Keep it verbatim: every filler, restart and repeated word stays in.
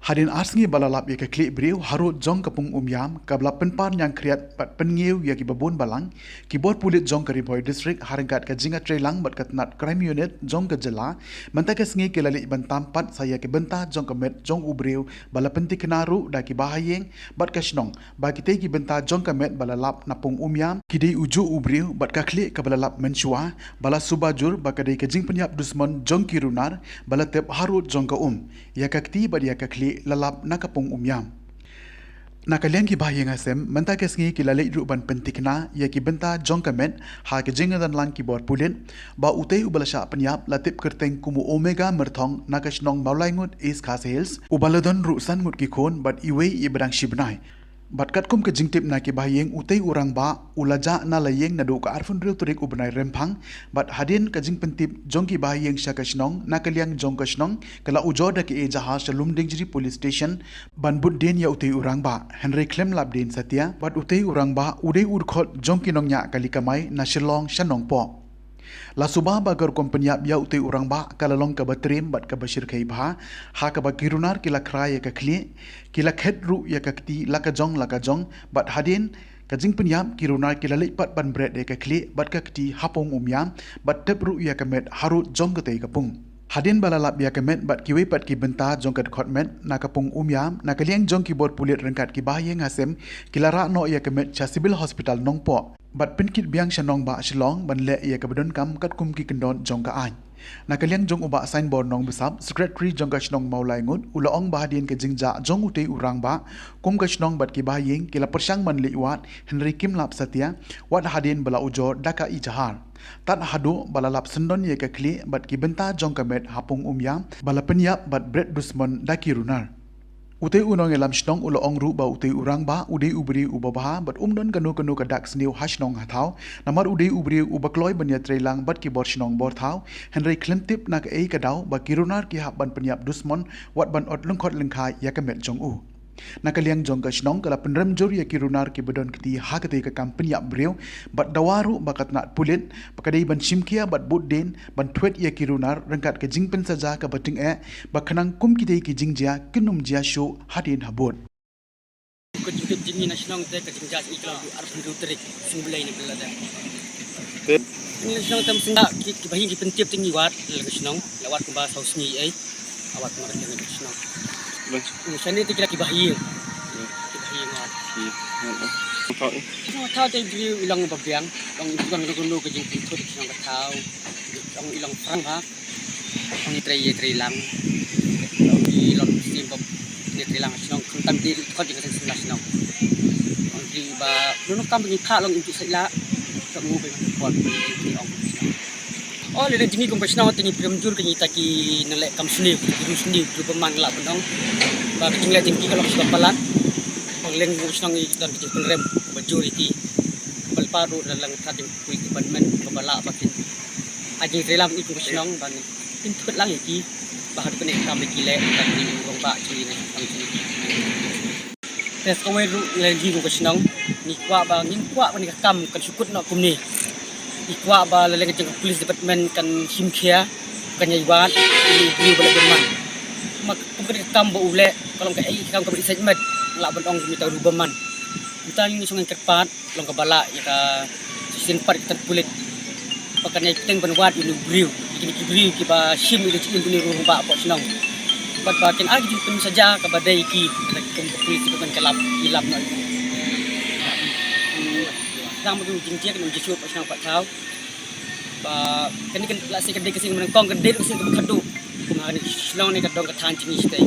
Hadien ar sngi ba la lap ïa ka khlieh briew harud jong ka pung Umïam, kaba la pynpar ñiangkhriat bad pynngew ïa kiba bun balang, ki bor pulit jong ka Ri Bhoi District ha ryngkat ka jingïatreilang bad ka tnat Crime Unit jong ka jylla, mynta ka sngi ki la leit ban tam pat sa ïa ki bynta jong ka met jong u briew ba la pyntikna ruh da ki bahaïing bad ka shnong ba kitei ki bynta jong ka met ba la lap na pung Umïam ki dei u juh u briew bad ka khlieh kaba la lap mynshuwa ba la suba jur ba ka dei ka jingpynïap dusmon jong ki runar ba la tep harud jong ka um ïa ka kti bad ïa ka khlieh la lap na ka pung Umïam. Na ka liang ki bahaïing hasem, mynta ka sngi ki la leit ruh ban pyntikna ïa ki bynta jong ka met ha ka jingdonlang ki bor pulit ba utei uba la shah pynïap la tip kyrteng kum u Omega Myrthong na ka shnong Mawlaingut, East Khasi Hills, uba la don ruh san ngut ki khun bad iwei i ba dang shi bnai. Bad katkum ka jingtip na ki bahaïing, utei u rangbah u la jah na la ïing naduh ka arphew hynriew tarik u bnai Rymphang, bad hadien ka jingpyntip jong ki bahaïing sha ka shnong, na ka liang jong ka shnong ka la ujor da ka ejahar sha Lumdiengjri Police Station ban bud dien ïa utei u rangbah, hynrei khlem lap dien satia, bad utei u rangbah u dei u dkhot jong ki nongñiah kali kamai na Shillong sha Nongpoh. La suba ba ka rukom pynïap ïa utei u rangbah ka la long kaba triem bad kaba shyrkhei bha, ha kaba ki runar ki la khrai ïa ka khlieh, ki la khet ruh ïa ka kti la ka jong la ka jong, bad hadien ka jingpynïap ki runar ki la leit pat ban bret ïa ka khlieh bad ka kti ha pung Umïam, bad tep ruh ïa ka met harud jong katei ka pung. Hadien ba la lap ïa ka met bad kiwei pat ki bynta jong ka dkhot met na ka pung Umïam, na ka liang jong ki bor pulit ryngkat ki bahaïing hasem ki la rah noh ïa ka met sha Civil Hospital Nongpoh bad pynkit biang sha nongbah Shillong ban leh ïa kaba donkam katkum ki kyndon jong ka aiñ. Na ka liang jong u Bah Sainbor Nongbsap, Secretary jong ka shnong Mawlaingut, u la ong ba hadien ka jingjah jong utei u rangbah, kum ka shnong bad ki bahaïing ki la pyrshang ban leit wad, hynrei kim lap satia, wat hadien ba la ujor da ka ejahar. Tad haduh ba la lap syndon ïa ka khlieh bad ki bynta jong ka met ha pung Umïam ba la pynïap bad bret dusmon da ki runar. Utei u nongïalam shnong u la ong ruh ba utei u rangbah u dei u briew uba bha bad um don kano kano ka dak sniew ha shnong ha thaw, namar u dei u briew uba kloi ban ïatreilang bad ki bor shnong bor thaw, hynrei khlem tip na kaei ka daw ba ki runar ki hap ban pynïap dusmon wat ban ot lyngkhot lyngkhai ïa ka met jong u. Na ka liang jong ka shnong ka la pynrem jur ïa ki runar kiba don kti ha katei ka kam pynïap briew, bad dawa ruh ba ka tnat pulit ba ka dei ban shim khia bad bud dien ban thwet ïa ki runar ryngkat ka jingpynsaja kaba tyngeh, ba khnang kum kitei ki jingjia kin ym jia shuh hadien habud. Ka jingtip jong ngi na shnong te ka jingjia jong ngi ka la dei arphew hynriew tarik, Sngi Blei na Blada. Te? Ngi na shnong te mynta ki, ki bahaïing ki pyntip te ngi wad, la ka shnong, la wad kumba saw sngi ei. Awat mar ka shnong. Bas. Ngi shane te ki la ki bahaïing. Hmm. Ki bahaïing wad. Hmm. Hmm. Shnong thaw te jri i long ba biang, long i long long long ka jingpynthut shnong ka thaw. Long i long phrang ha. Long i trei ïatreilang. Long i long sim bok ïatreilang shnong, khamtam te khot jingkaseng sila shnong. Long i ba long kam ngi tha long i tu sai la. Ka ngu ba ngi pon ngi ong. O, lada jong ngi kum ka shnong te ngi pyrshang jur ka ngi ta ki nongleh kam sniew, ki ru sniew, ki ru bymman, lah ban ong ba ka jingleh jong ki ka long shibun palat. Ba lada kum ka shnong ngi don ka jingpynrem ba jur ïa ki. Ba lypa ruh da lang ka jingpynrem ban men ba lah ba kin ai jingtrei lang ïa ki kum ka shnong ban pynthut lang ïa ki ba haduh kane ka kam ba ki leh ba ki rangbah ki ne kam ki. Te sa kawei ruh lada jong ngi kum ka shnong ngi kwah ba, ngim kwah ba kane ka kam kan shu kut noh kumne. Ngi kwah ba lada jong ka police department kan shim khia, kan ïai wad ïa u briew ba la bymman. Ma kum kane ka kam ba u leh ka long kaei ka kam kaba ri sait met, lah ban ong kumne, ta ru bymman. Mynta ngi shong ngi kyrpad long kaba lah ïa ka shisien pat ka tnat pulit ba kan ïai bteng ban wad ïa une u briew, ïa kine ki briew kiba shim ïa ka jingim une u rangbah hapoh shnong. Bad ba kin ai ka jingpynsaja kaba dei ïa ki, kum ka police ba kan ka lap, ïa lap noh ïa ki. Tang ba ka jingjia kan ym jia shuh hapoh shnong hapoh thaw. Ba kane kan lah sien ka dei ka sien kaba nyngkong, ka dei ruh ka sien kaba khadduh. Kum ha kane ka shnong ne ka dong ka thaiñ jong ngi shatei.